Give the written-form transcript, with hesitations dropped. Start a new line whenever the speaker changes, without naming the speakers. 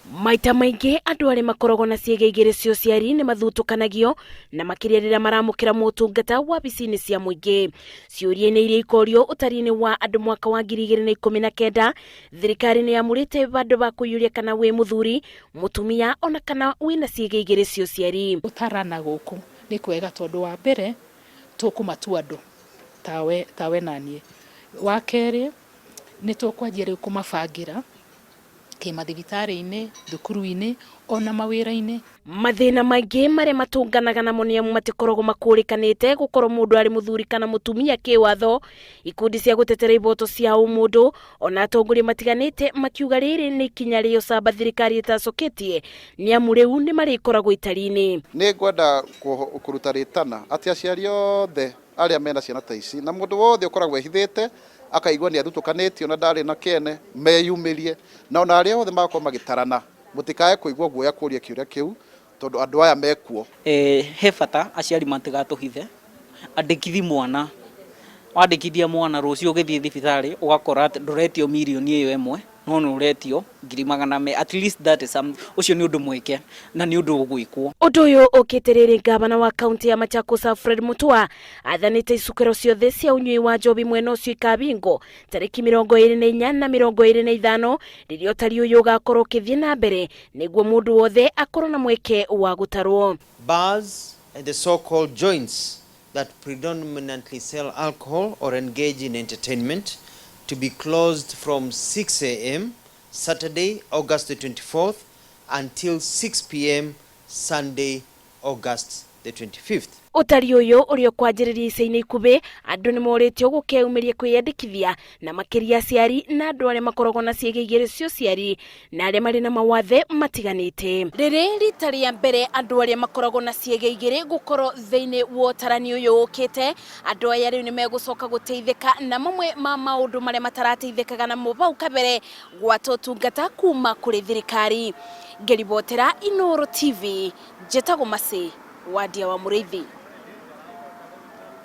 Maita maingĩ andũ arĩa makoragwo na ciĩga igĩrĩ cia ũciari nĩ mathutũkanagio na makĩria rĩrĩa maramũkĩra motungata wabici-inĩ cia mũingĩ. Ciũria-inĩ iria ikorio ũtari-inĩ wa andũ mwaka wa 2019, thirikari nĩ yamũrĩte vandũ va kũiyũria kana wĩ mũthuri, mũtumia ona kana wĩna ciĩga igĩrĩ cia ũciari.
Gũtarana gũkũ nĩ kwega tondũ wa mbere tũkũmatua andũ tawe, tawe na niĩ. Wa kerĩ nĩ tũkwanjia rĩu kũmabangĩra kĩmathibitarĩ-inĩ, thukuru-inĩ ona mawĩra-inĩ.
Mathĩna maingĩ marĩa matũnganaga namo nĩ amu matikoragwo makũrĩkanĩte gũkorwo mũndũ arĩ mũthuri kana mũtumia kĩwatho. Ikundi cia gũtetera iboto cia ũmũndũ ona atongoria matiganĩte makiuga rĩrĩ nĩ ikinya rĩa ũcamba thirikari ĩtacoketie nĩ amu rĩu nĩ marĩkoragwo itari-inĩ.
Nĩ ngwenda kũruta rĩtana atĩ aciari othe arĩa mena ciana ta ici na mũndũ wothe ũkoragwo ehithĩte akaigua nĩ athutũkanĩtio na ndarĩ na kĩene meyumĩrie, na ona arĩa othe magakorwo magĩtarana mũtikae kũigua guoya kũria kĩũria kĩu tondũ andũ aya mekuo.
He bata aciari matigatũhithe, andĩkithi mwana, wandĩkithia mwana rũciũ ũgĩthiĩ thibitarĩ ũgakora atĩ ndũretio mirioni ĩyo ĩmwe no nĩ ũretio ngiri magana merĩ, at least that is some, ũcio nĩ ũndũ mwĩke na nĩ ũndũ ũgwĩkwo.
Ũndũ ũyũ ũkĩte rĩrĩ ngavana wa kaunti ya Machakos Alfred Mutua athanĩte icukĩro ciothe cia ũnyui wa njobi mwena ũcio ikabingwo tarĩki 24 na 25 rĩrĩa ũtari ũyũ ũgakorwo ũkĩthiĩ na mbere nĩguo mũndũ wothe akorwo na mweke wa gũtarwo.
Bars and the so-called joints that predominantly sell alcohol or engage in entertainment to be closed from 6 a.m. Saturday, August the 24th until 6 p.m. Sunday, August the 25th.
Ũtari ũyũ ũrĩa ũkwanjĩrĩria ica-inĩ ikuhĩ, andũ nĩ morĩtio gũkeyumĩria kwĩyandĩkithia na makĩria aciari na andũ arĩa makoragwo na ciĩga igĩrĩ cia ũciari na arĩa marĩ na mawathe matiganĩte. Rĩrĩ rita rĩa mbere andũ arĩa makoragwo na ciĩga igĩrĩ gũkorwo thĩinĩ wa ũtarani ũyũ ũkĩte, andũ aya rĩu nĩ megũcoka gũteithĩka na mamwe ma maũndũ marĩa matarateithĩkaga namo bau kabere gwata ũtungata kuma kũrĩ thirikari. Ngĩribotera Inooro TV, njĩtagwo Mercy Wandia wa Mũrĩithi.